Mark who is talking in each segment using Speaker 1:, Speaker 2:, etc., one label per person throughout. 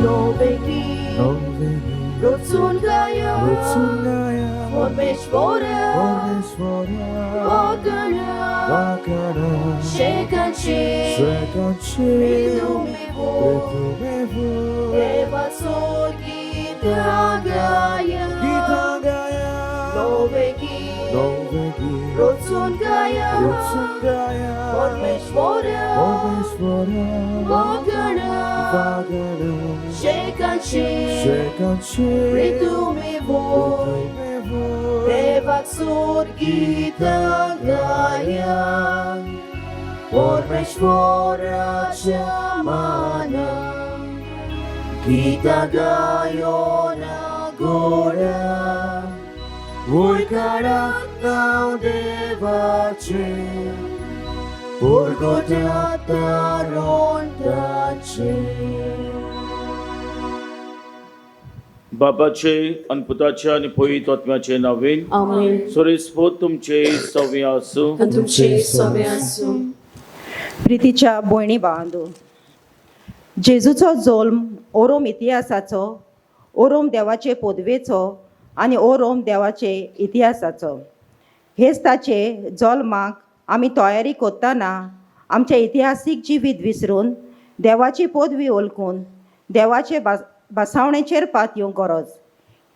Speaker 1: Novegi, Rotsungaya, Ormeshvora, Vagana, Shekanchi, Ridumevo, Devasor Gita Gaya, Novegi, Rotsungaya, Ormeshvora, Vagana, Shekanchi, Ridumevo, Devaksur Gita Gaya, Ormeshvora Shamana, Gita Gayona Gora,
Speaker 2: वयकारात नांव देवाचें उरगोट्या रोंटाचें.
Speaker 3: बापाचे आनी पुताचे आनी पवित्र आत्म्याचे नांवेन.
Speaker 1: आमेन.
Speaker 3: सोरेस्पोत तुमचे सवे आसूं.
Speaker 1: आनी तुमचे सवे आसूं.
Speaker 4: प्रितीच्या भयणी भावांदू, जेजूचो जोल्म ओरोम इतिहासाचो, ओरोम देवाचे पदवेचो आनी ओरोम देवाचे इतिहासाचो. हेच ताचे जल्माक आमी तयारी करतना आमचें इतिहासीक जिवीत विसरून देवाची पदवी वळखून देवाचे भासावणेचेर पात येवंक गरज.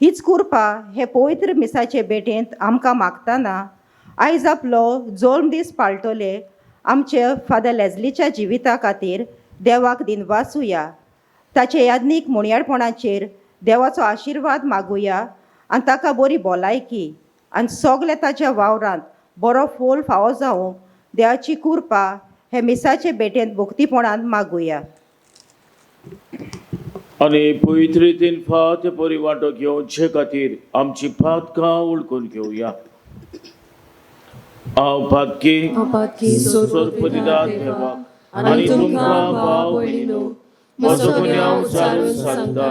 Speaker 4: हीच कृपा हे पवित्र मिसाचे भेटेंत आमकां मागतना आयज आपलो जल्म दीस पाळटले आमचे फादर लेजलीच्या जिविता खातीर देवाक दिनवासुया. ताचे याज्ञीक मुणयाळपणाचेर देवाचो आशिर्वाद मागुया आनी ताका बरी भलायकी आनी सगळे ताच्या वावरांत बरो फूल फावो जावंक देवाची कृपा हे मिसाचे भेटेंत भक्तीपणान मागुया.
Speaker 3: आनी पवित्र रितीन फात परी वांटो घेवचे खातीर आमची पातकां उळकून घेवया. हांव पातकी
Speaker 1: पातकी
Speaker 3: सोरपतिदा देवाक आनी तुमकां भाव भयणीनो म्हजो गुन्यांव उचारून सांगता.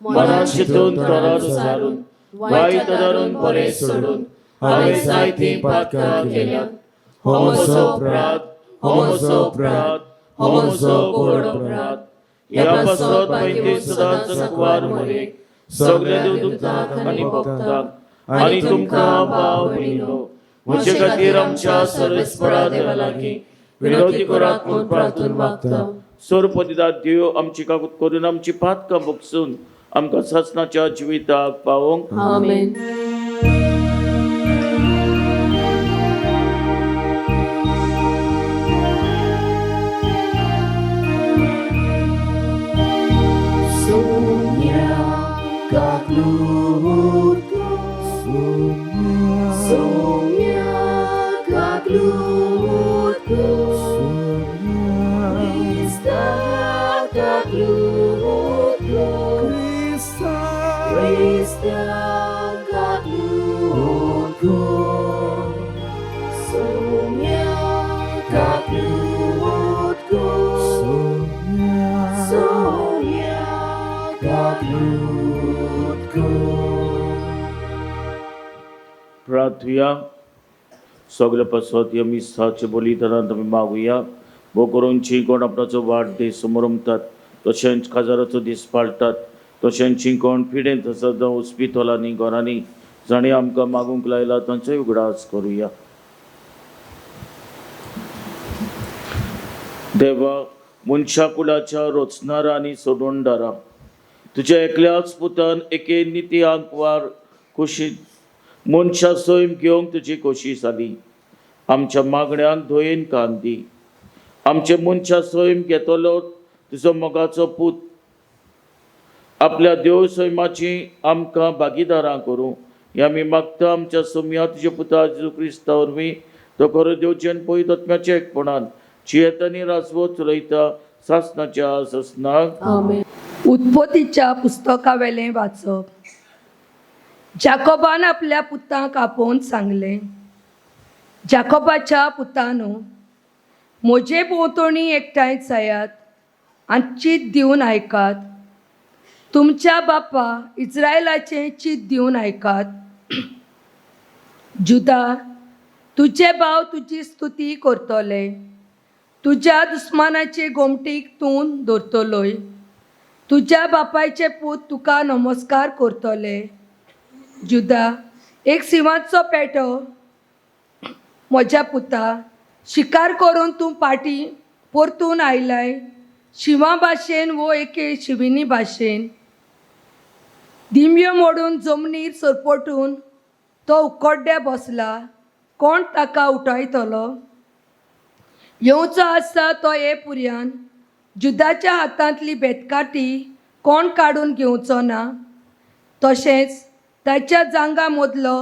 Speaker 3: मनात चिंतून, तोंडार उचारून, वायट धरून, बरें सोडून हांवें जायतीं पातकां केल्यात. हो म्हजो अपराध, हो म्हजो अपराध, हो म्हजो व्हड अपराध. ह्या पासत पयलीं सदांच सकवार मरेक सगल्या देवदूतांक आनी भक्तांक आनी तुमकां भाव भयणीनो म्हजे खातीर आमच्या सर्वेस्परा देवा लागीं विनवती करात म्हूण प्रार्थून मागता. सोरपतिदा देव आमची काकूत करून आमची पातकां भोगसून आमकां सासणाच्या जिविताक पावोवंक.
Speaker 1: आमेन. Sonia Kaklutko, Sonia Kaklutko, Krista Kaklutko, Krista Kaklutko, Sonia Kaklutko, Sonia Kaklutko.
Speaker 3: प्रार्थुया. सगळे पासत ह्या मिसाचे बलिदानांत आमी मागुया. भोव करून जी कोण आपणाचो वाडदीस समरमतात, तशेंच काजाराचो दीस पाळटात, तशेंच जी कोण पिडेंत आसा जावं हॉस्पिटलांनी, घरांनी, जांणी आमकां मागूंक लायला तांचोय उगडास करुया. देवा, मनशा कुळाच्या रचणारा आनी सोडवणदारा, तुज्या एकल्याच पुतान एके निती आंकवार कुशीत मनशा सैम घेवंक तुजी कोशीश जाली. आमच्या मागण्यांक धंयेन कान दी. आमचे मनशा सैम घेतलो तुजो मोगाचो पूत आपल्या देव सैमाची आमकां भागीदारां करूं हे आमी मागता आमच्या सोमया तुज्या पुता जेजू क्रिस्ता वरवीं. तो खरो देवचेन पवित्र आत्म्याच्या एकपणान जियेतानी राजवत चलयता सासनाच्या ससनाक.
Speaker 1: आमेन.
Speaker 5: उत्पत्तीच्या पुस्तकावेलें वाचप. जाकोबान आपल्या पुतांक आपोवन सांगलें, जाकोबाच्या पुतानो, म्हजे भोंवतणी एकठांय जायात आनी चीत दिवन आयकात. तुमच्या बापा इस्रायलाचें चीत दिवन आयकात. जुदा, तुजे भाव तुजी स्तुती करतले, तुज्या दुस्मानाचे गोमटीक तूं दवरतलोय. तुज्या बापायचे पूत तुका नमस्कार करतले. जुदा, एक शिंवाचो पेटो, म्हज्या पुता, शिकार करून तूं पाटी परतून आयलाय, शिंवा भाशेन वो एके शिविनी भाशेन. दिमयो मोडून जमनीर सरपटून तो उकोड्ड्या बसला, कोण ताका उठायतलो? येवचो आसा तो हे पुरयान जुदाच्या हातांतली बेतकाटी कोण काडून घेवचो ना, तशेंच ताच्या जांगा मदलो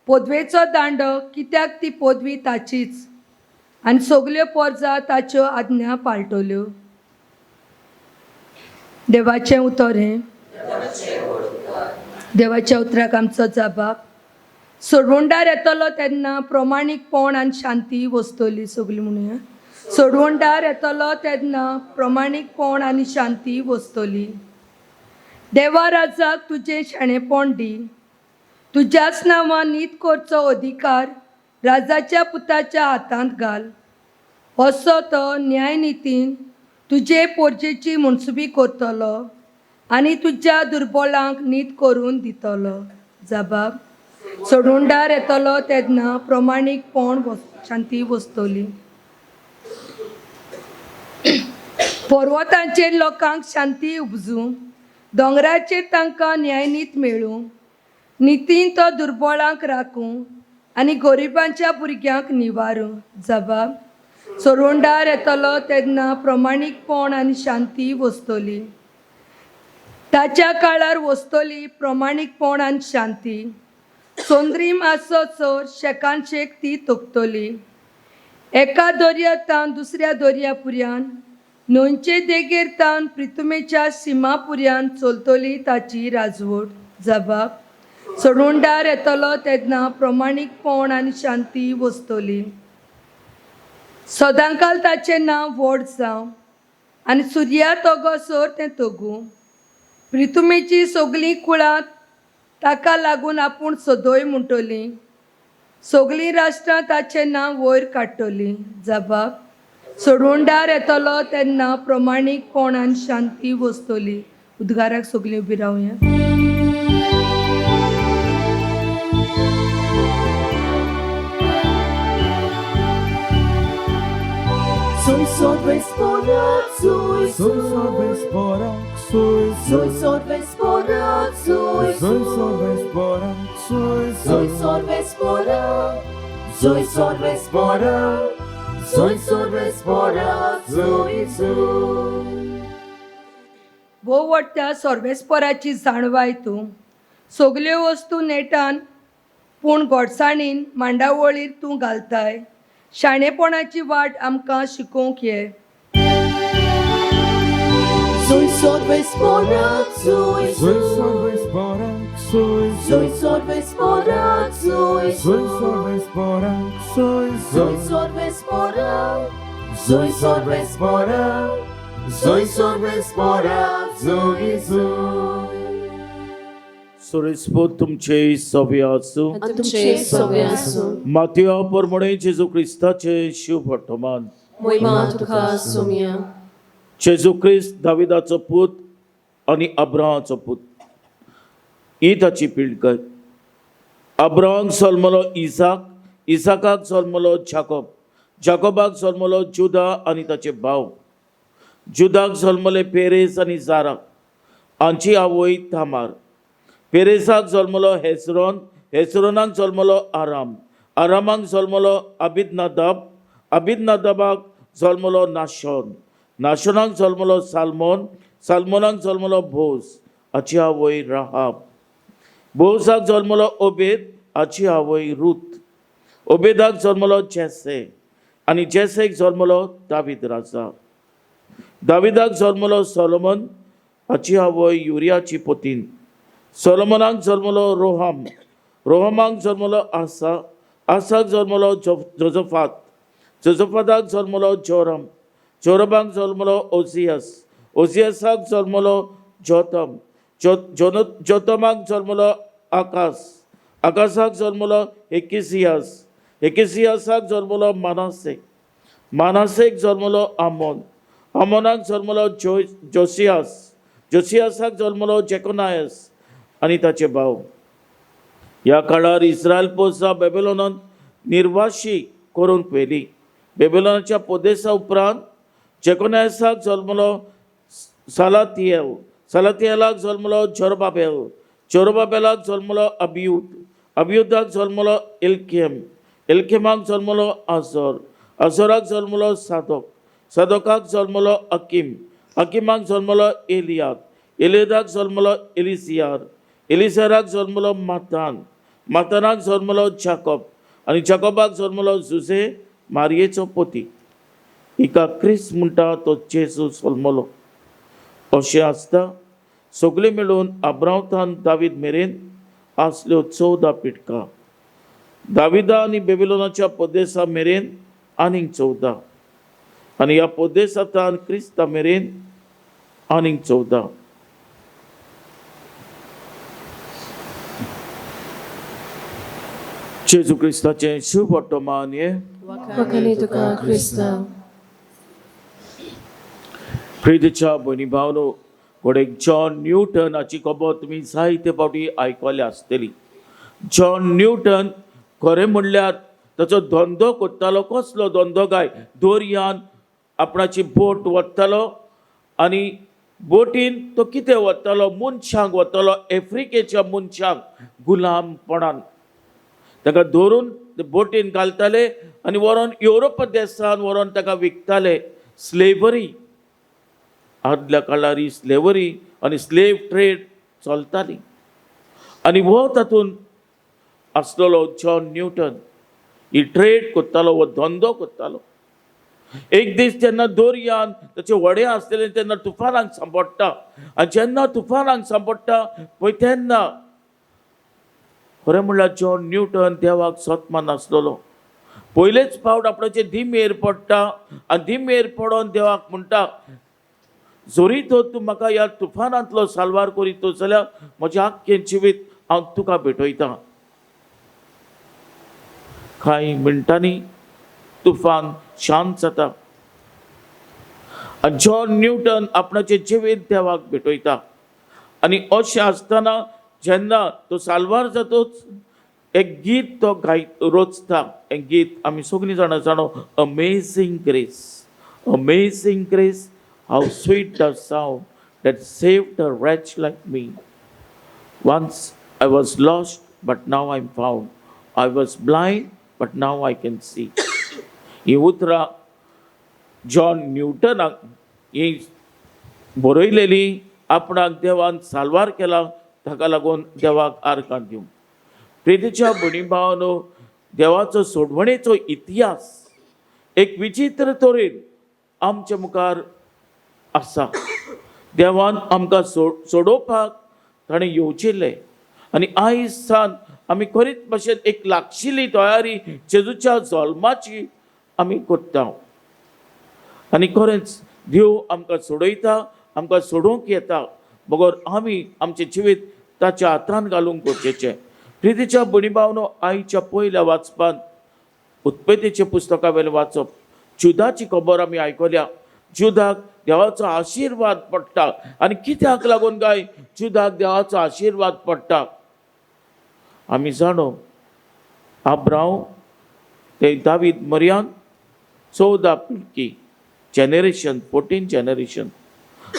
Speaker 5: पदवेचो दांडो, कित्याक ती पदवी ताचीच आनी सगल्यो पोरजा ताच्यो आज्ञा पाळटल्यो. देवाचें उतर हें. देवाच्या उतराक आमचो जाबाब. सोडवणदार येतलो तेन्ना प्रमाणीकपण आनी शांती वसतली. सगली म्हणुया, सोडवणदार येतलो तेन्ना प्रमाणीकपण आनी शांती वसतली. देवा राजाक तुजें शाणेपण दी, तुज्याच नांवान नीत करचो अधिकार राजाच्या पुताच्या हातांत घाल. असो तो न्यायनितीन तुजे पोरजेची मनसुबी करतलो आनी तुज्या दुर्बळांक नीत करून दितलो. जाबाब. सोडूंडार येतलो तेन्ना प्रमाणीकपण शांती वसतली. पर्वतांचेर लोकांक शांती उपजूं, दोंगराचेर तांकां न्यायनीत मेळूं. नितीन तो दुर्बळांक राखूं आनी गरिबांच्या भुरग्यांक निवारूं. जबाब. सोडवणदार येतलो तेन्ना प्रमाणीकपण आनी शांती वसतली. ताच्या काळार वसतली प्रमाणीकपण आनी शांती. सोंद्रीम आसत सर शेकान शेक ती तोखतली. एका दर्या तावन दुसऱ्या दर्या पुऱ्यान, न्हंयचे देगेर तावन प्रितुमेच्या सिमा पुऱ्यान चलतली ताची राजवट. जबाब. सोडवणदार येतलो तेन्ना प्रमाणीकपण आनी शांती वसतली. सदांकाल ताचें नांव व्हड जावं आनी सुर्या तगोसर तें तगूं. प्रितुमेची सगलीं कुळां ताका लागून आपूण सदोय म्हणटलीं, सगलीं राष्ट्रां ताचें नांव वयर काडटलीं. जबाब. सोडवणदार येतलो तेन्ना प्रमाणीकपणान शांती वसतली. उद्गाराक सगलीं उबी रावया.
Speaker 1: Soy sorves soy
Speaker 2: Soy sorves borak, soy
Speaker 1: Soy sorves borak, soy
Speaker 2: Soy sorves borak, soy
Speaker 1: Soy sorves borak, soy sorves borak, soy sorves borak, soy soy.
Speaker 5: भोववटत्या सर्वेस्पराची जाणवाय तूं, सगल्यो वस्तू नेटान पूण गोडसाणीन मांडावळीर तूं घालताय. शाणेपणाची वाट आमकां शिकोवंक ये.
Speaker 1: Soy sorves borak, soy
Speaker 2: Soy sorves borak, soy
Speaker 1: Soy sorves borak, soy
Speaker 2: Soy sorves borak, soy
Speaker 1: Soy sorves borak, soy sorves borak, soy sorves borak, soy soy.
Speaker 3: सुरेस्पोत तुमचे सवे आसूं.
Speaker 6: आनी तुमचे सवे आसूं.
Speaker 3: मातयो परमणे जेजू क्रिस्ताचे शिव वर्तमान.
Speaker 6: मोहिमा तुका सोम्या.
Speaker 3: जेजू क्रिस्त दाविदाचो पूत आनी अब्राहाचो पूत, ही ताची पिळगय. अब्राहाक जल्मलो इसाक, इसाकाक जल्मलो जाकोब, जाकोबाक जल्मलो जुदा आनी ताचे भाव. जुदाक जल्मले पेरेस आनी जारा, हांची आवय तामार. पेरेसाक जल्मलो हेसरोन, हेसरोनाक जल्मलो आराम, आरामाक जल्मलो अबिदनादाब, अबिदनादाबाक जल्मलो नाशोन, नाशोनाक जल्मलो सालमोन, सालमोनाक जल्मलो भोज, हाची आवय राहाब. बोजाक जल्मलो ओबेद, हाची आवय रूत. ओबेदाक जल्मलो जेसे आनी जेसेक जल्मलो दावीद राजा. दाविदाक जल्मलो सोलोमन, हाची आवय युरियाची पोतीन. सोलोमनाक जल्मलो रोहम, रोहमाक जल्मलो आसा, आसाक जल्मलो जोजफात, जोजफाताक जल्मलो जोरम, जोरमाक जल्मलो ओजियस, ओजियसाक जल्मलो जोतम, जोतमाक जल्मलो आकाश,
Speaker 7: आकासाक जल्मलो एकेसियास, एकेसियासाक जल्मलो मानासेक, मानासेक जल्मलो आमोन, आमोनाक जल्मलो जोसियास, जोसियासाक जल्मलो जेकोनायस आनी ताचे भाव. ह्या काळार इस्रायल पोसा बेबेलोनान निर्वाशी करूंक व्हेली. बेबेलोनाच्या पोदेसा उपरांत जेकोनायसाक जल्मलो सालातियल, सालातियलाक जल्मलो जोरबाबेल, जोरबाबेलाक जल्मलो अबियूद, अबियुदाक जल्मलो एल्केम, एल्केमाक जल्मलो आजोर, आजोराक जल्मलो सादोक, सादोकाक जल्मलो अकीम, अकीमाक जल्मलो एलियाद, एलियादाक जल्मलो एलिसियार, एलिसियाराक जल्मलो मातान, मातानाक जल्मलो जाकोब आनी जाकोबाक जल्मलो जुझे मारयेचो पोती. हिका क्रिस्त म्हणटा तो जेजू जल्मलो. अशें आसता सगळें मेळून अब्रावतान दावीद मेरेन आसल्यो 14 पिटकां, दाविदा आनी बेबिलोनाच्या पोदेसा मेरेन आनीक 14 आनी ह्या पोदेसांतल्यान क्रिस्ता मेरेन आनीक 14. जेजू क्रिस्ताचें शुभ वर्तमान हें.
Speaker 6: वाखाणे तुका क्रिस्ता.
Speaker 7: प्रितीच्या भयणी भावनो, घोडेक जॉन न्यूटन हाची खबर तुमी जायते फावटी आयकल्या आसतली. जॉन न्यूटन खरें म्हणल्यार ताचो धंदो करतालो. कसलो धंदो काय? दर्यान आपणाची बोट व्हरतालो आनी बोटीन तो कितें व्हरतालो? मनशांक व्हरतालो, आफ्रिकेच्या मनशांक गुलामपणान ताका धरून ते बोटीन घालताले आनी व्हरोन युरोप देसान व्हरोन ताका विकताले. स्लेवरी, आदल्या काळार ही स्लेवरी आनी स्लेव ट्रेड चलताली आनी हो तातूंत आसलेलो जॉन न्यूटन ही ट्रेड करतालो, हो धंदो करतालो. एक दीस जेन्ना दर्यान ताचे व्हडें आसलेलें तेन्ना तुफानाक सांपडटा आनी जेन्ना तुफानाक सांपडटा पळय तेन्ना खरें म्हणल्यार जॉन न्यूटन देवाक सतमान आसलेलो. पयलेच फावट आपणाचे दिमेर पडटा आनी दिमेर पडोन देवाक म्हणटा, जरी तर तूं म्हाका ह्या तुफानांतलो साल्वार करीत जाल्यार म्हजें आख्खें जिवीत हांव तुका भेटयतां. कांय मिनटांनी तुफान शांत जाता आनी जॉन न्यूटन आपणाचें जिवीत देवाक भेटयता. आनी अशें आसतना जेन्ना तो साल्वार जातोच एक गीत तो गाय रचता. हें गीत आमी सगळीं जाणां जाणो, amazing grace, amazing grace, how sweet the sound that saved the wretch like me. Once I was lost, but now I am found. I was blind, but now I can see. ही उतरां John न्यूटनाक ही बरयलेली. आपणाक देवान साल्वार केला ताका लागून देवाक आर्गां दिवंक. प्रितीच्या भयणी भावानो, देवाचो सोडवणेचो इतिहास एक विचित्र तरेन आमच्या मुखार आसा. देवान आमकां सोडोवपाक ताणें येवजिल्लें आनी आयज सान आमी खरीच भाशेन एक लागशिल्ली तयारी जेजूच्या जल्माची आमी करता. आनी खरेंच देव आमकां सोडयता, आमकां सोडोवंक येता, बगर आमी आमचें जिवीत ताच्या हातान घालूंक गरजेचें. प्रितीच्या भयणी भावनो, आयच्या पयल्या वाचपान उत्पत्तीच्या पुस्तका वयलें वाचप, जुदाची खबर आमी आयकल्या. जुदाक देवाचो आशिर्वाद पडटा आनी कित्याक लागून काय जुदाक देवाचो आशिर्वाद पडटा? आमी जाणो, आब्रांव ते दावीद मर्यान 14 पिळगी, जनरेशन, 14 जनरेशन.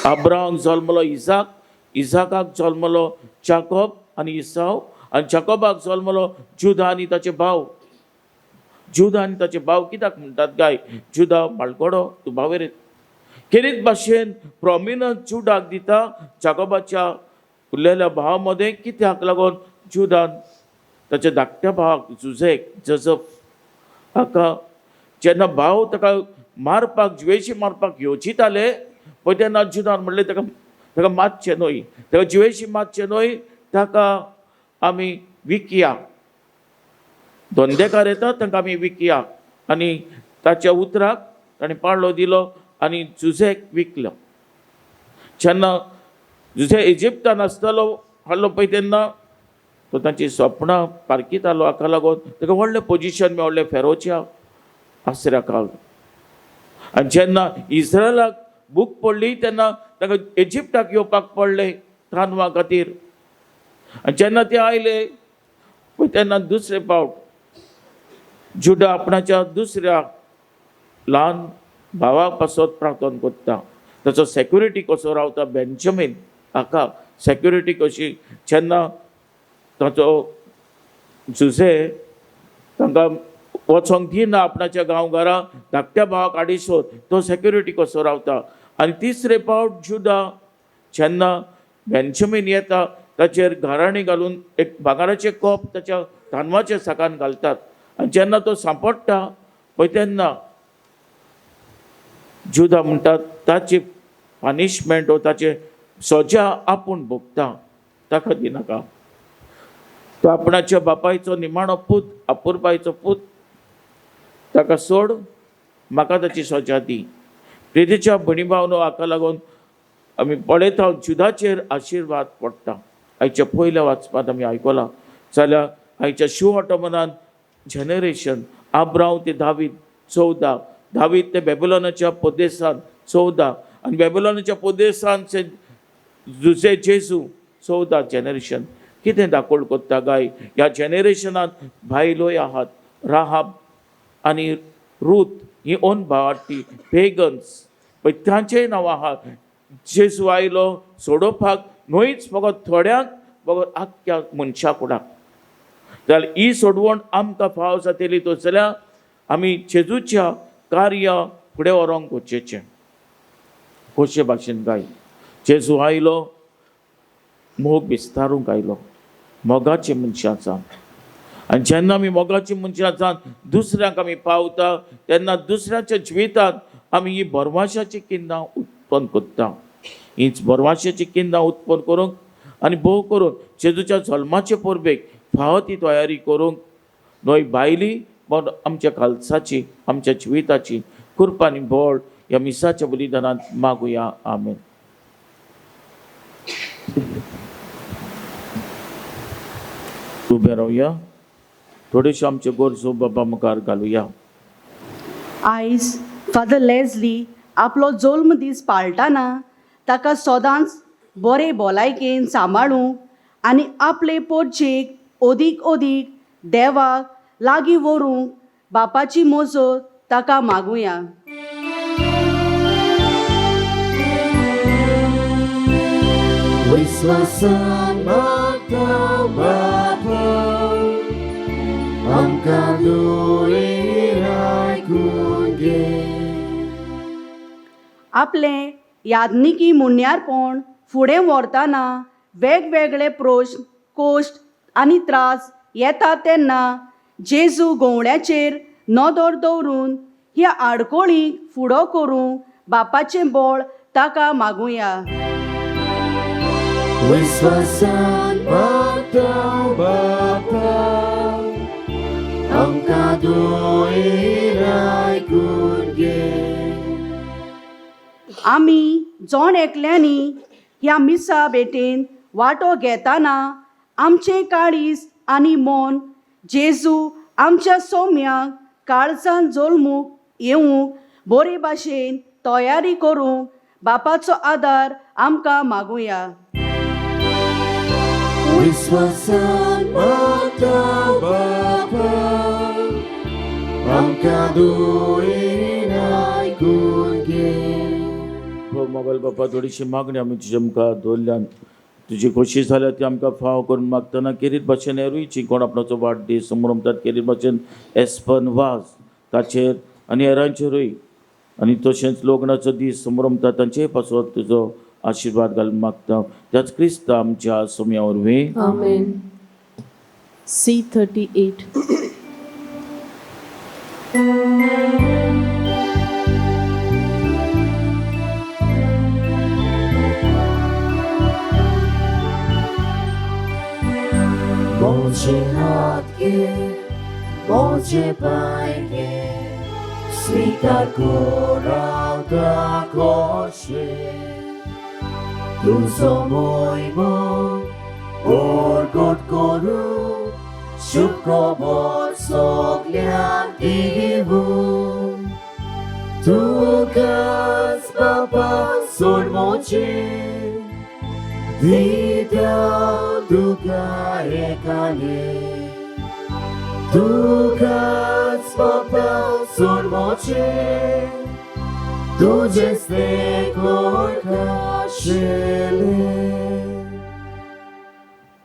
Speaker 7: अब्राहमाक जल्मलो इजाक, इजाकाक जल्मलो जाकोब आनी इसाव आनी जाकोबाक जल्मलो जुदा आनी ताचे भाव. जुदा आनी ताचे भाव कित्याक म्हणटात काय? जुदा मालकोडो तूं भावेर खेरीत भाशेन प्रोमिनन्स जुडाक दिता जाकोबाच्या उरलेल्या भावा मदें. कित्याक लागून जुदान ताच्या धाकट्या भावाक जुझेक, जजफ हाका जेन्ना भाव ताका मारपाक, जिवेशी मारपाक येवजिताले पळय तेन्ना जुदान म्हणलें, ताका ताका मारचें न्हय, ताका जिवेशी मारचें न्हय, ताका आमी विकया, धंदेकार येतात तांकां आमी विकया. आनी ताच्या उतराक ताणें पाळो दिलो आनी जुझेक विकलो. जेन्ना जुझे इजिप्तान आसतालो हाडलो पळय तेन्ना तो तांची सपनां पारखितालो. हाका लागून ताका व्हडलें पोजिशन मेळ्ळें फेरोच्या आसऱ्या काल. आनी जेन्ना इस्रायलाक भूक पडली तेन्ना ताका इजिप्टाक येवपाक पडलें तांदळां खातीर. आनी जेन्ना ते आयले पळय तेन्ना दुसरे फावट जुडा आपणाच्या दुसऱ्या ल्हान भावा पासत प्रार्थना करता. ताचो सेक्युरिटी कसो रावता बेंजामीन हाका सेक्युरिटी कशी, जेन्ना ताचो जुझे तांकां वचोंक दिना आपणाच्या गांवघरा धाकट्या भावाक आडिसोर तो सेक्युरिटी कसो रावता. आनी तिसरे फावट जुदा जेन्ना बेंजामीन येता ताचेर घराणी घालून एक भांगराचें कोप ताच्या तांदळाच्या साकान घालतात. आनी जेन्ना तो सांपडटा पळय तेन्ना जुदा म्हणटा ताची पनिशमेंट हो ताचे सजा आपूण भोगता, ताका दिनाका. तो आपणाच्या बापायचो निमाणो पूत, अपुरबायचो पूत, ताका सोड, म्हाका ताची सजा दी. प्रितीच्या भयणी भावनो, हाका लागून आमी पळयता जुदाचेर आशिर्वाद पडटा. आयच्या पयल्या वाचपांत आमी आयकलां जाल्यार आयच्या शिव ऑटोमनान जनरेशन आब्रांव ते दावीद 14, दावीद ते बेबुलोनाच्या प्रदेशांत 14, आनी बेबुलोनाच्या प्रदेशांत जुजे जेजू 14 जनरेशन. कितें दाखोवण कोत्ता गाय ह्या जनरेशनांत बायलोय आहात. राहाब आनी रूथ ही ओन भावाटी पेगन्स पळय तांचेय नांव आहात. जेजू आयलो सोडोवपाक न्हयच फकत थोड्यांक फकत आख्ख्या मनशा कुडाक. जाल्यार ही सोडवण आमकां फाव जातली तो जाल्यार आमी जेजूच्या कार्य फुडें व्हरोंक गरजेचें. कशे भाशेन गाय जेजू आयलो मोग विस्तारूंक आयलो, मोगाचे मनशां जावन. आनी जेन्ना आमी मोगाची मनशां जावन दुसऱ्यांक आमी पावता तेन्ना दुसऱ्याच्या जिवितांत आमी ही भरवाशाची किन्नां उत्पन्न करता. हीच भरवाशाची किन्नां उत्पन्न करूंक आनी भोव करून जेजूच्या जल्माचे परबेक फावो ती तयारी करूंक न्हय भायली पण आमच्या खालसाची आमच्या जिविताची कृपा आनी बळ ह्या मिसाच्या बलिदानांत मागुया. आमेन. उबे रावया, थोडेशे आमचे गरजो बाबा मुखार घालुया.
Speaker 8: आयज फादर लेजली आपलो जल्म दीस पाळटाना ताका सदांच बरे भलायकेन सांबाळूंक आनी आपले पोटजेक अदीक अदीक देवाक लागीं व्हरूंक बापाची मजत ताका मागुया.
Speaker 1: विश्वासान मागता बापा आमकां दुयेर आयकून घे.
Speaker 8: आपलें यादनिकी मुण्यारपण फुडें व्हरतना वेगवेगळे प्रश्न कोश्ट आनी त्रास येता तेन्ना जेजू गवळ्याचेर नदर दवरून ह्या आडकोळींक फुडो करूंक बापाचें बळ ताका मागुया.
Speaker 1: विश्वासान मागता बापा आमकां दुयेर आयकून घे.
Speaker 8: आमी जण एकल्यांनी ह्या मिसा भेटेन वांटो घेतना आमचें काळीज आनी मन जेजू आमच्या सोम्याक काळजान जल्मूंक येवंक बरे भाशेन तयारी करूंक बापाचो आदार आमकां मागुया.
Speaker 1: विश्वासान मागता बापा आमकां दुयेर आयकून घे.
Speaker 7: हो मोगल बापा, थोडीशी मागणी आमी तुजे मुखार दवरल्यान तुजी खोशी जाल्या ती आमकां फाव करून मागतना केरीत भाशेन हेरुयची कोण आपणाचो वाडदीस समरमतात केरीत भाशेन एस्पन वाज ताचेर आनी हेरांचेरूय आनी तशेंच लग्नाचो दीस समरमतात तांचेय पासत तुजो आशिर्वाद घालून मागता त्याच क्रिस्ता आमच्या सोम्या वरवीं.
Speaker 6: आमेन. C38.
Speaker 1: मोजे हात घे, मोजे पांय घे, स्वीकार कर रावता खोशे. तुजो मोयमो परगट करूं शुभ खबर सगल्यांक दिवूं तुकाच बापा सोडमोचें दिता तुका एकालें तुकाच बापा सोडमोचें तुजें तें खाशेलें.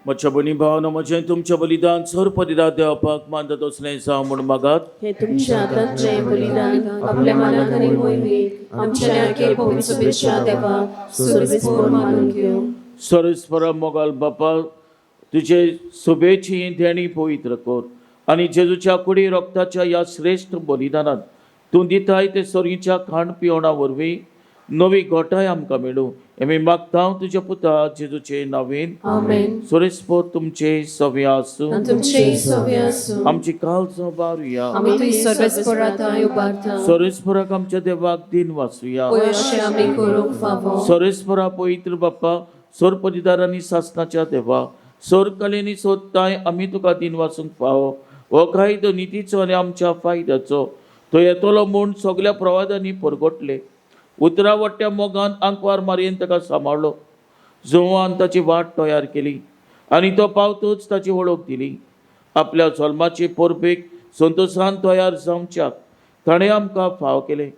Speaker 7: म्हज्या भयणी भावांनो, म्हजें तुमचें बलिदान सर्वपदिदा देवपाक मानता तसलें जावं म्हूण मागात.
Speaker 6: हे तुमच्या हातांतलें बलिदान आपल्या मनाक आनी मोहिमेक आमच्या नाके पवित्र सभेच्या देवाक सर्वेस्पोर मानून घेवं.
Speaker 7: सरस्परा मोगाल बापा, तुजे सोबेची ही देणी पवित्र कर आनी जेजूच्या कुडी रक्ताच्या ह्या श्रेश्ठ बलिदानात तूं दिताय ते सोरीच्या खाण पिवणा वरवीं नवी गोठाय आमकां मेळूं हें आमी मागता तुज्या पुता जेजूचे नांवेन.
Speaker 6: आमेन.
Speaker 7: सोरेस्पोर तुमचे सवे आसूं.
Speaker 6: आनी तुमचेय सवे आसूं.
Speaker 7: आमची काळजां बारुया.
Speaker 6: आमी तुय सर्वेस्पोराताय उबारता.
Speaker 7: सोरेस्पराक आमच्या देवाक दिन वाचुया.
Speaker 6: पळय अशें आमी करूंक फावो.
Speaker 7: सोरेस्परा पवित्र बाप्पा, सोरपदिदार आनी सासणाच्या देवा, सोर कलेनी सोदताय आमी तुका दिन वाचूंक फावो. हो कायदो नितीचो आनी आमच्या फायद्याचो. तो येतलो म्हूण सगल्या प्रवादांनी परगटले. उतरा वट्ट्या मोगान आंकवार मारयेन ताका सांबाळ्ळो. जोवान ताची वाट तयार केली आनी तो पावतूच ताची वळख दिली. आपल्या जल्माचे परबेक संतोशान तयार जावच्याक ताणें आमकां फाव केलें.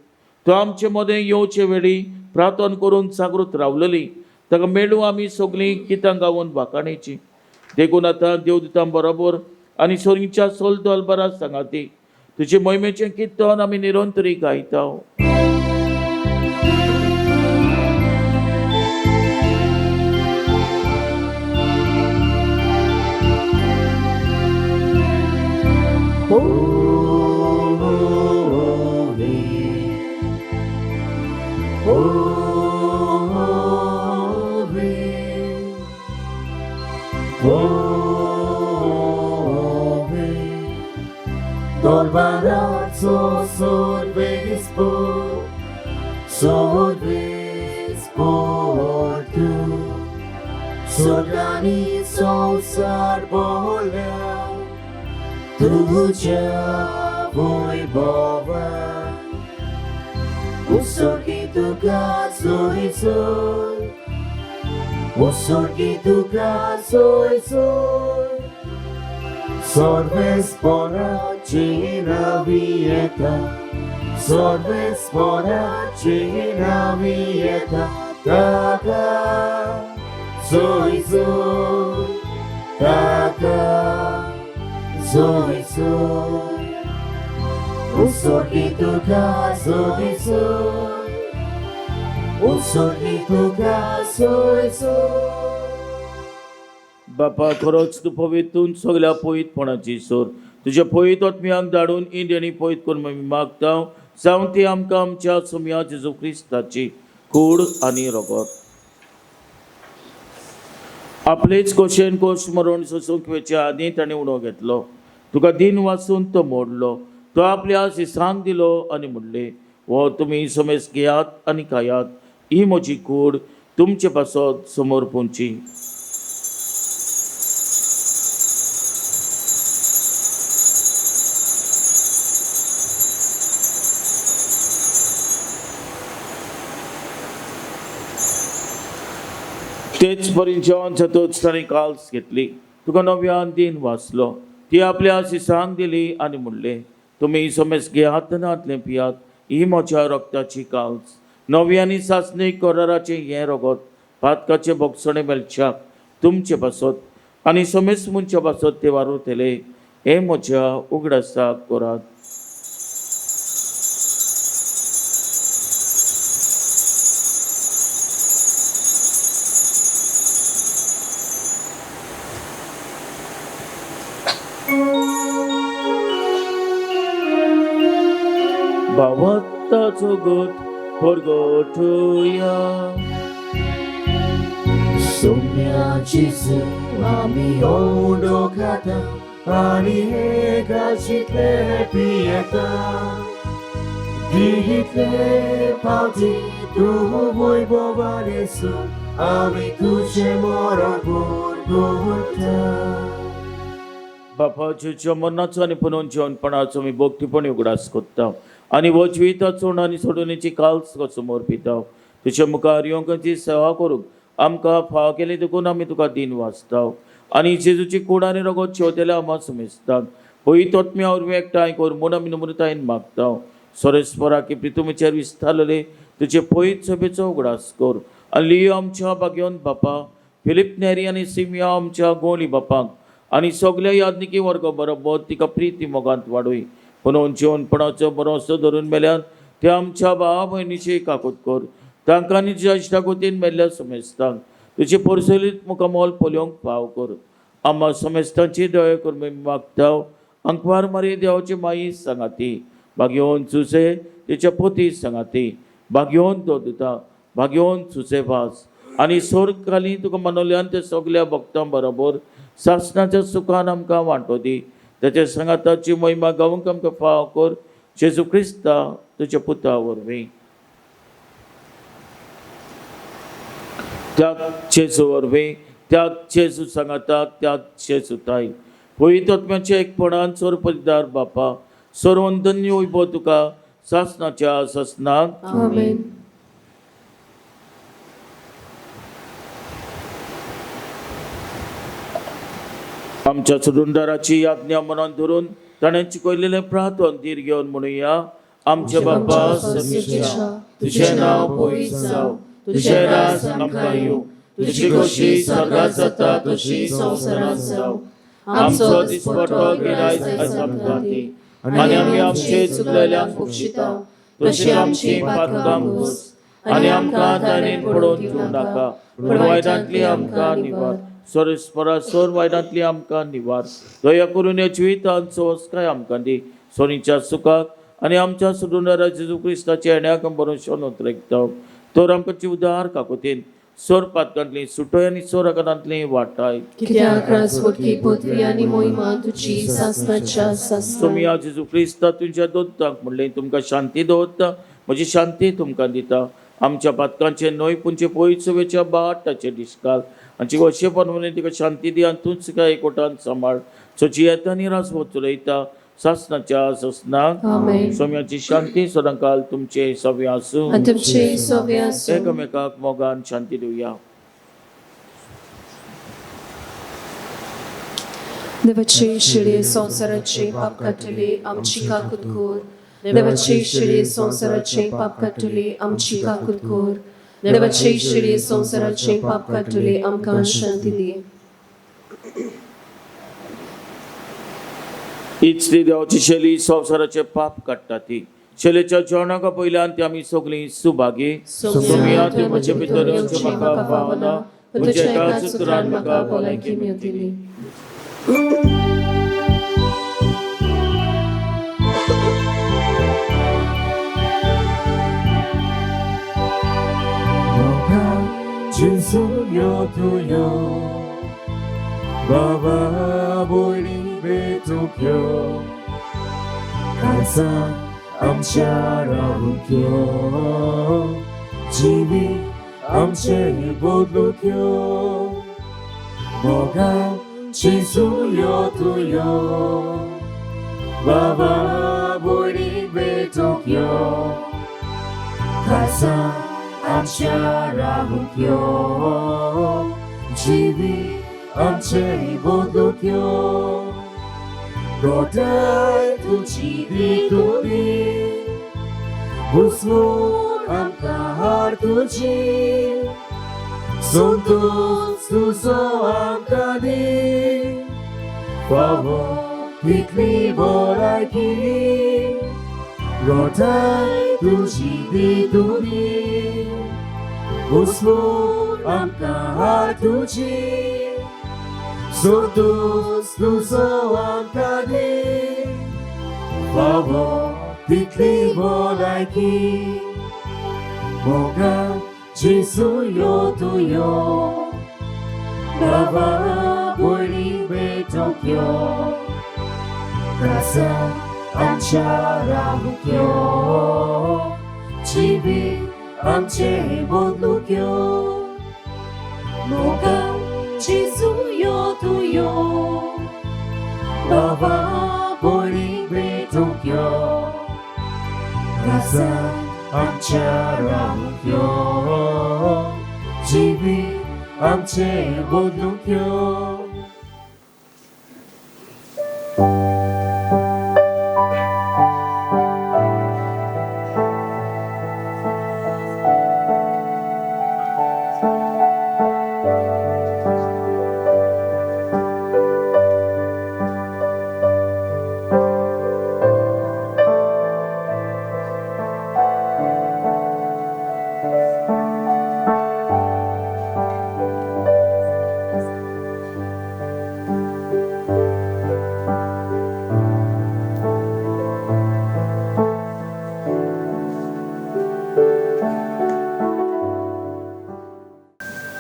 Speaker 7: तो आमचे मदें येवचे वेळी प्रार्थना करून जागृत रावलेली ताका मेळूं आमी सगळीं गितां गावन वाखाणेची. देखून आतां देवदूतां बरोबर आनी सोरीच्या सोल बरा सांगाती तुजे मोहिमेचें किर्तन आमी निरंतरी गायता.
Speaker 1: Holy, holy, holy, दरबाराचो सर्वेस्पोर, सर्वेस्पोर तूं, स्वर्गानी संवसार भरल्या तुझ्या वैभवान. उत्सर्गी तुका सोयसोय, उत्सर्गी तुका सोयसोय, सर्वेस्पराची नावी येता, सर्वेस्पराची नावी येता, ताका सोयसोय, ताका सोयसोय, उत्सर्गी तुका सोयसोय, उत्सर्गी तुका सोयसोय.
Speaker 7: बापा, खरोच तूं पवितून सगल्या पवित्रपणाची सोर. तुज्या पवित्र आत्म्यांक धाडून ही देणी पवित्र करून आमी मागता, जावं ती आमकां आमच्या सोम्या जेजू क्रिस्ताची कूड आनी रगत. आपलेच कोशेन कोश मरण सोसूंक वेच्या आदीं ताणें उणो घेतलो. तुका दिन वाचून तो मोडलो. तो आपल्या शिसांक दिलो आनी म्हणलें, हो तुमी समेस घेयात आनी खायात. ही म्हजी कूड तुमचे पासत समोर पोंची. तेच परी जेवण जातूच ताणें काल्स घेतली. तुका नव्यान दिन वाचलो. ती आपल्या शिसांक दिली आनी म्हणलें, तुमी समेस घेयात नातलें पियात. ही म्हज्या रक्ताची काल्स, नवी आनी सासणी कराराचें हें रगत पातकाचें भोगसणें मेळच्याक तुमचे पासत आनी समेस मनच्या पासत ते वारुतले. हें म्हज्या उगडासाक करात. भावार्थाचो गोट परगटुया.
Speaker 1: सोम्या जेजू आमी ओंडो खाता आनी हे गाजीतले पियेता. दितले पावटी तूं वैभवान येसू आमी तुजें मरण गोटा.
Speaker 7: बापा जेजूच्या मरणाचो आनी पुनून जिवनपणाचो आमी भक्तीपणी उगडास कोत्ता आनी हो जिविताचो आनी सोडवणेची काल तुका समोर पिता. तुज्या मुखार येवंक ती सेवा करूंक आमकां फाव केली देखून आमी तुका दीन वाचता आनी जेजूची कूड आनी रगत शेवतेल्या आमा समेजतात पयी तोत्म्या वरवीं एकठांय कर म्हूण आमी नम्रतायेन मागता. सोरेस्परा की प्रितुमीचेर विस्तारलेले तुजे पयत सभेचो उगडास कर आनी लियो आमच्या भाग्योन बापा, फिलीप नेरी आनी सिमिया आमच्या गोंडी बापाक आनी सगल्या यादनिकी वर्ग बरोबर तिका प्रिती मोगांत वाडय. पुनून जिवनपणाचो बरोसो धरून मेल्यान ते आमच्या भावा भयणीची काकूत कर. तांकां आनी तुज्या इश्टागोतीन मेल्ल्या समेस्तांक तुजे पोरसलीत मुखामोल पळोवंक फाव कर. आम्हा समेस्तांची दया कर आमी मागता. अंकवार मारी देवाची माई सांगाती, भाग्योवन सुसे तिच्या पोती सांगाती, भाग्योवन दोदुता, भाग्योवन सुसे भास आनी सोर खाली तुका मनोल्यान ते सगल्या भक्तां बरोबर सासणाच्या सुखान आमकां वांटो दी. ताच्या सांगाताची महिमा गावंक आमकां फाव कर जेजू क्रिस्ता तुज्या पुता वरवीं. त्या जेजू वरवीं, त्या जेजू सांगाताक, त्या जेजू ताई पवित्र आत्म्याच्या एकपणान सोरपदार बापा सर्वंधन्य वैभव तुका सासणाच्या सासणाक.
Speaker 6: आमेन.
Speaker 7: आमच्या सुरुंदाराची आज्ञा मनात धरून ताणें शिकयलेलें प्रार्थन धीर घेवन म्हणुया. आमचे बापा सर्गेच्या, तुजें नांव पवित्र जावं, तुजें राज आमकां येवं, तुजी खोशी स्वर्गात जाता तशी संवसारांत जावं. आमचो दिसपटो गिरायक आयज आमकां दी आनी आमी आमचे चुकलेल्यांक बक्षिता तशी आमची पातकां पुस आनी आमकां ताणें पडोवन दिवं नाका, पूण वायटांतली आमकां निवार. सोरेस्परा सोर वायटांतली आमकां निवार. दया करून ह्या जिवितांत सवस्काय आमकां दी. सोनीच्या सुखाक आनी आमच्या सुदुंदारा जेजू क्रिस्ताच्या येण्याक बरोवन नोतरेकता तर आमकां उदार काकोतीन सोर पातकांतली सुटय आनी सोर आकारांतली वाटाय.
Speaker 6: कित्याक राजवटकी पदवी आनी मोहिमा तुजी सासणाच्या सासणाक.
Speaker 7: तुमी जेजू क्रिस्ता तुमच्या दोत्तांक म्हणलें तुमकां शांती दवरता, म्हजी शांती तुमकां दिता. आमच्या पातकांचे न्हय पुणचे पयसवेच्या बाट ताचे डिस्काल आनी अशें परवणे तिका शांती दी आनी तूंच तिका एकवटान सांबाळ सची येता आनी राजवट चलयता सासणाच्या सासणाक.
Speaker 6: आमेन.
Speaker 7: सोम्याची शांती सदांकाल तुमचे सवे आसूं
Speaker 6: आनी तुमचे सोवे आसूं.
Speaker 7: एकामेकाक मोगान शांती दिवया.
Speaker 6: देवाचे शिळे संवसाराचे पाप काडटले आमची काकूत कर. देवाचे शिळे संवसाराचे पाप काडटले आमची काकूत कर. देवाचे शिळे संवसाराचे पाप काडटले आमकां शांती दी.
Speaker 7: हीच ती देवाची शैली संवसाराचे पाप काडटा ती शैलेच्या जेवणाका पयल्यान ती आमी सगळीं सुभागी. सोम्या तूं म्हजे भितर येवचें म्हाका फावना, तुज्या एकाच उतरान म्हाका भलायकी मेळटली.
Speaker 1: जेजू यो तूं यो, बाबा भयणी भेटूंक यो, खासा आमच्या रावूंक यो, जिवीत आमचें बदलूंक यो. मोगान जेजू यो तूं यो, बाबा भयणी भेटूंक यो, खासा आमच्या रावूंक यो, जिवीत आमचें बदलूंक यो. गोठाय तुजी दी तुदी बुसवून आमकां हाड तुजी संतोष तुजो आमकां दी फावो तितली बरायकी. गोठाय तुजी दी तुदी बुसवून आमकां हाड तुजी संतोष तुजो आमकां दी फावो तितली भलायकी. मोगान जेजू यो तूं यो, बाबा भयणी भेटूंक यो, खासा आमच्या रावूंक यो, जिवीत आमचें बदलूंक यो.
Speaker 6: मोगान जेजू
Speaker 1: यो बाबा भयणी भेटूंक यो रासान आमच्या रावूंक यो जिवीत आमचें बदलूंक यो.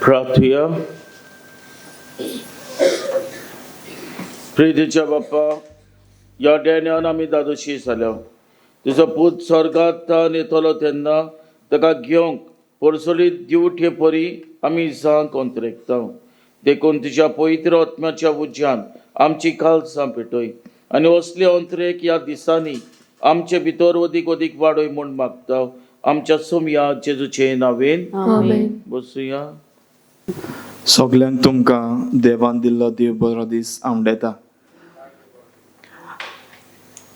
Speaker 7: प्रार्थुया. प्रितीच्या बाप्पा, ह्या देण्यान आमी दादोशी जाल्या. तुजो पूत स्वर्गांत येतलो तेन्ना ताका घेवंक परसोलीत दिवटे परी आमी जांक अंतरेकता. देखून तुज्या पवित्र आत्म्याच्या उज्यान आमची कालसां पेटय आनी असले अंतरेक ह्या दिसांनी आमचे भितर अदीक अदीक वाडय म्हूण मागता आमच्या सोमया जेजूचे नावेन.
Speaker 6: आमेन.
Speaker 7: बसुया.
Speaker 9: सगल्यांक तुमकां देवान दिल्लो देव बरो दीस आवडेता.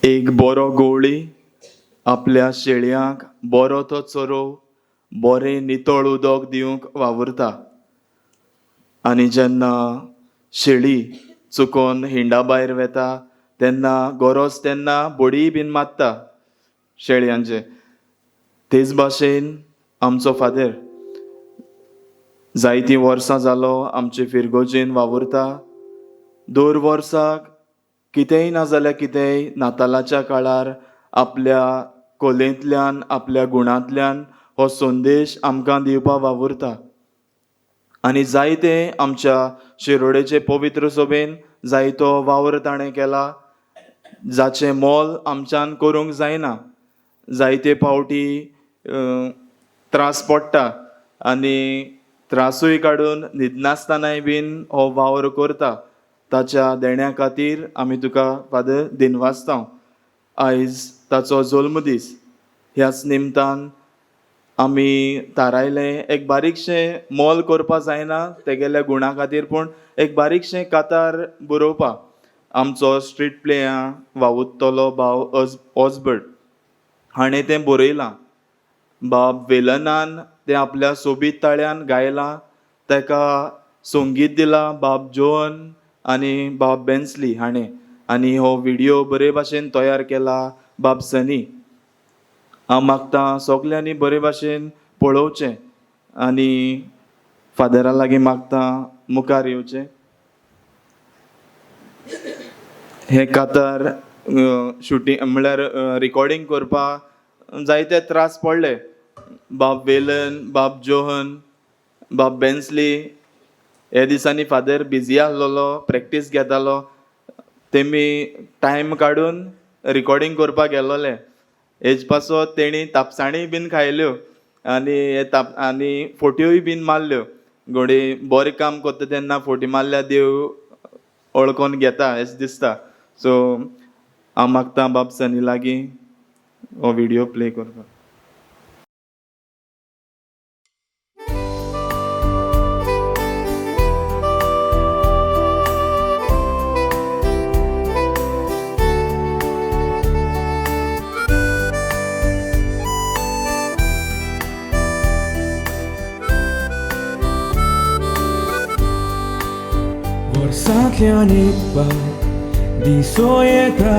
Speaker 9: एक बरो गवळी आपल्या शेळयांक बरो तो चरोव बरें नितळ उदक दिवंक वावुरता आनी जेन्ना शेळी चुकोन हिंडा भायर वेता तेन्ना गरज तेन्ना बडीय बीन मारता शेळयांचे. तेच भाशेन आमचो फादर जायतीं वर्सां जालो आमचे फिरगोजेन वावुरता. दर वर्साक कितेंय ना जाल्यार कितेंय नातालाच्या काळार आपल्या कोलेंतल्यान आपल्या गुणांतल्यान हो संदेश आमकां दिवपा वावुरता. आनी जायते आमच्या शिरोडेचे पवित्र सभेन जायतो वावर ताणें केला जाचें मोल आमच्यान करूंक जायना. जायते फावटी त्रास पडटा आनी त्रासूय काडून न्हिदनासतनाय बीन हो वावर करता. ताच्या देण्या खातीर आमी तुका फादर दिनवासता. आयज ताचो जल्म दीस. ह्याच निमतान आमी थारायलें एक बारीकशें मोल करपा जायना तेगेल्या गुणा खातीर, पूण एक बारीकशें कातार बरोवपा. आमचो स्ट्रीट प्लेया वावुरतलो भाव ऑजबर्ट हाणें तें बरयलां. बाब वेलनान तें आपल्या सोबीत ताळ्यान गायलां. ताका संगीत दिलां बाब जोहन आनी बाब बेन्सली हाणें आनी हो व्हिडियो बरे भाशेन तयार केला बाब सनी. हांव मागता सगल्यांनी बरे भाशेन पळोवचें आनी फादरा लागीं मागता मुखार येवचें. हें कातार शुटींग म्हणल्यार रिकॉर्डिंग करपाक जायते त्रास पडले. बाब वेलन, बाब जोहन, बाब बेन्सली हे दिसांनी फादर बिजी आसलेलो, प्रॅक्टीस घेतालो. तेमी टायम काडून रिकॉर्डिंग करपाक गेलोले. हेज पासत तेणी तापसाणी बीन खायल्यो आनी हे ताप आनी फोट्योय बीन मारल्यो. घोडये बरें काम करता तेन्ना फोटी मारल्यार देव वळखोन घेता अशें दिसता. सो हांव मागता बाब सनी लागीं हो व्हिडियो प्ले करपाक.
Speaker 2: वर्सांतल्यान एक पावट दिसो येता,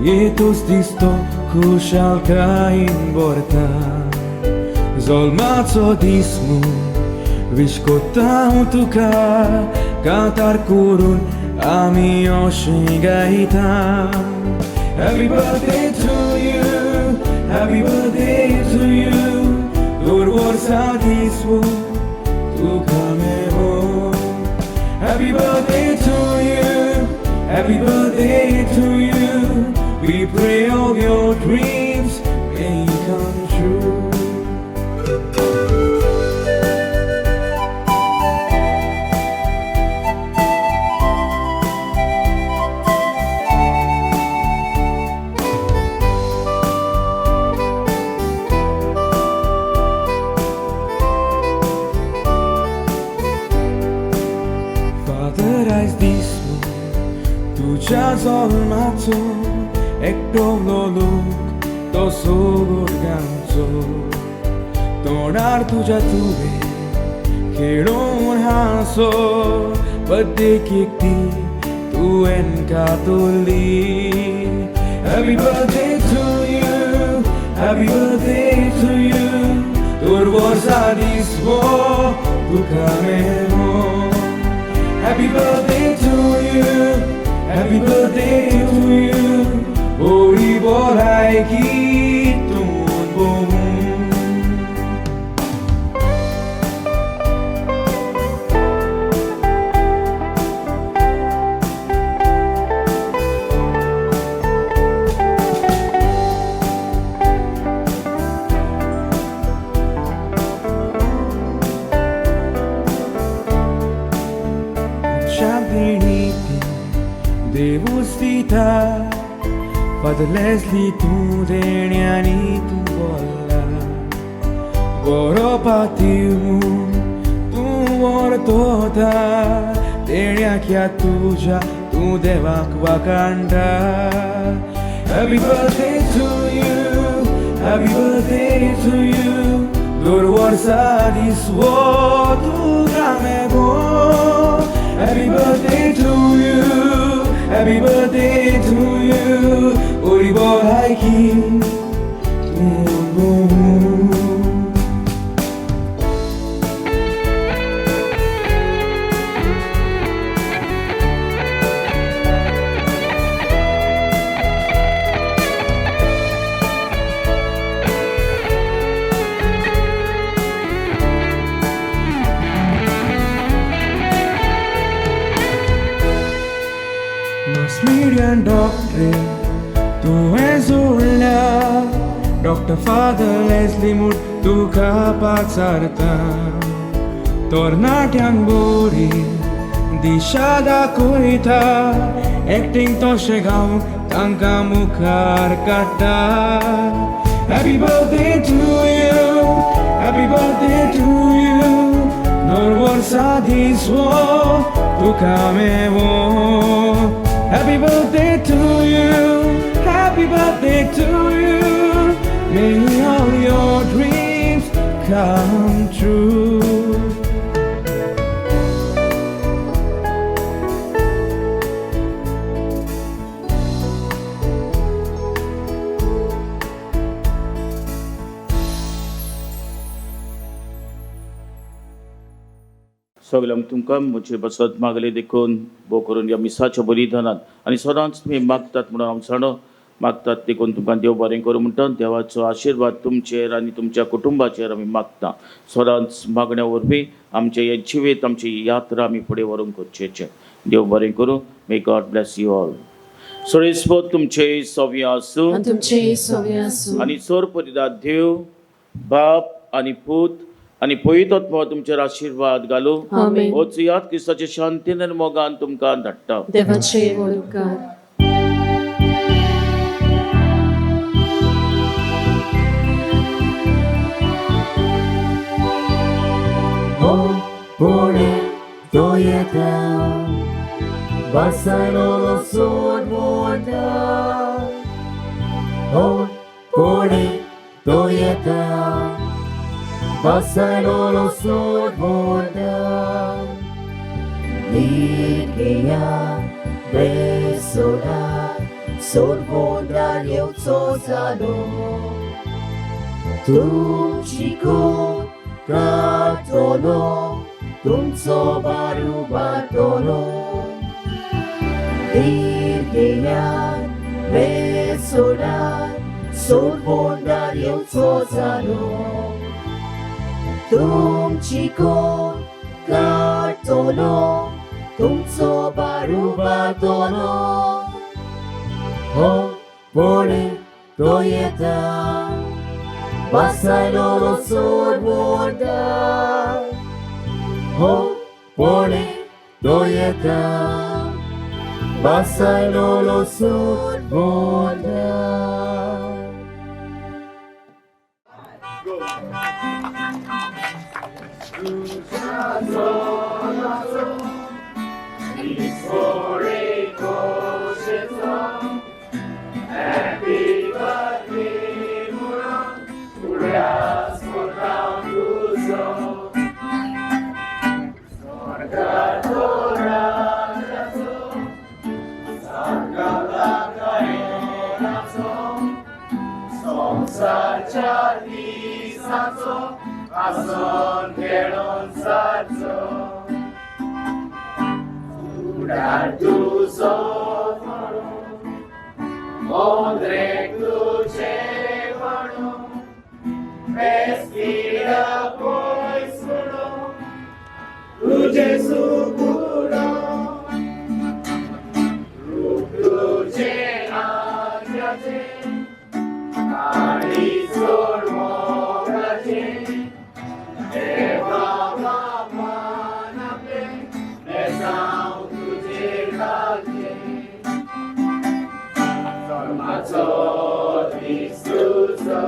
Speaker 2: येतूच दिसतो खुशालकायेन भरता. जल्माचो दीस म्हूण विश कोत्ता हांव तुका, कांतार करून आमी अशें गायता. Happy birthday to you, happy birthday to you. दर वर्सा दीस हो तुका मेवो. Happy birthday to you, happy birthday to you. We pray all your dreams may come true. एकटो लोक तो सोगुरगांचो तोंडार तुज्या तुवें खेळून हांसो बड्डेक ती तुवें कातुली. Happy birthday to you, happy birthday to you. तोर वर्सा दीस हो तुका मेवो. Happy birthday to you, happy birthday to you. Holi बोलायकी तूं बोवूं. देवूच दिता फादर लेस्ली तूं देण्यांनी तूं बोल्ला बरो पातीव तूं व्हरतोता देण्याक ह्या तुज्या तूं देवाक Wakanda. Happy birthday to you, happy birthday to you. दर वर्सा दीस हो तुका मेगो. Happy birthday to you, happy birthday to you. Ori bolaiki tu. Doctor तुवें जोडल्या डॉक्टर फादर लेस्ली म्हूण तुका पाचारता तरणाट्यांक बरी दिशा दाखयता एक्टींग तशें गावंक तांकां मुखार काडटा. Happy birthday to you, happy birthday to you. दर वर्सा दीस हो तुका मेवो. Happy birthday to you, happy birthday to you. May all your dreams come true.
Speaker 7: सगल्यांक तुमकां म्हजे बसत मागले देखून भोव करून ह्या मिसाच्या बलिदानात आनी सदांच तुमी मागतात म्हणून हांव जाणो मागतात देखून तुमकां देव बरें करूं म्हणटा. देवाचो आशिर्वाद तुमचेर आनी तुमच्या कुटुंबाचेर आमी मागता. सदांच मागण्या वरवीं आमचें हें जिवीत आमची यात्रा आमी फुडें व्हरूंक गरजेचें. देव बरें करूं. May God bless you all. सोरेस्पोत तुमचे सव्य आसूं
Speaker 6: आनी तुमचेय सवे आसूं.
Speaker 7: आनी सोर परिदात देव बाप आनी पूत आनी पवित्र तुमचेर आशिर्वाद घालूं.
Speaker 6: आमेन.
Speaker 7: होच याद क्रिस्ताचे शांतीन आनी मोगान तुमकां धाडटा.
Speaker 6: देवाचे व्हड उपकार.
Speaker 1: हो पुणे तो येता बसलो सोडवता. हो पुणे तो येता बसलो सोडवता. निर्गेया बेसोडा सोडवता येवचो जालो. तुमची कोण काडटलो तुमचो बारू बाटलो. निर्गेया बेसोडा सोडवता येवचो जालो. तुमची कोण काडटलो तुमचो बारू बाटलो. हो पुणे तो येता बसलो सोडवता. हो पुणे तो येता बसलो सोडवता.
Speaker 3: मोगाचो संवसारच्या दिसाचो आसून खेळोन सारचो फुडार तुजो मोदरेक तुजें म्हणून फेस्तीला पयसुलो तुजें सुकुलो रूप तुजें आज्याचें काळीज जोड मोगाचें देवा बापान आपलें बेसांव तुजेर घालचें जल्माचो दीस तुजो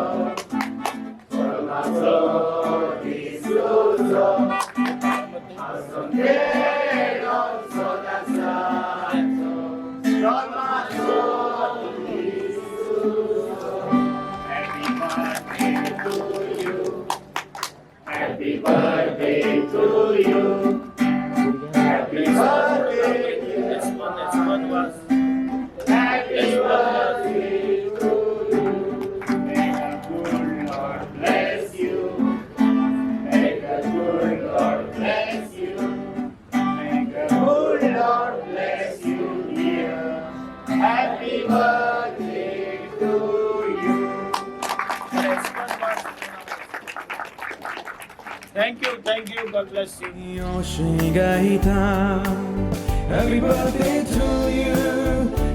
Speaker 3: जल्माचो दीस तुजो आसून खेळोन सदांचो जल्माचो दीस तुजो. Happy birthday to you. Happy birthday to you. Happy birthday. Happy birthday to you. May the good Lord bless you. May the good Lord bless you. May the good Lord bless you, dear. Happy birthday to you.
Speaker 7: Thank you, thank you. God bless you.
Speaker 2: गायता. Happy birthday to you,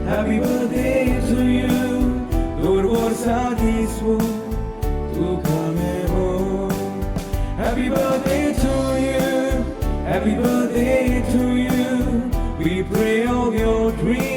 Speaker 2: happy birthday to you. दर वर्सा दीस तुका मेवो. Happy birthday to you, happy birthday to you. We pray all your dreams.